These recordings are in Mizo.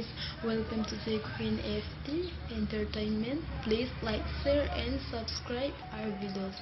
guys, welcome to the Queen FT Entertainment. Please like, share and subscribe our videos.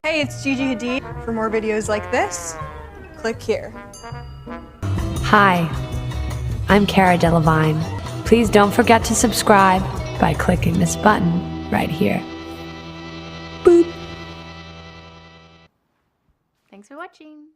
Hey, it's Gigi Hadid. For more videos like this, click here. Hi, I'm Cara Delevingne. Please don't forget to subscribe by clicking this button right here. Boop. Thanks for watching.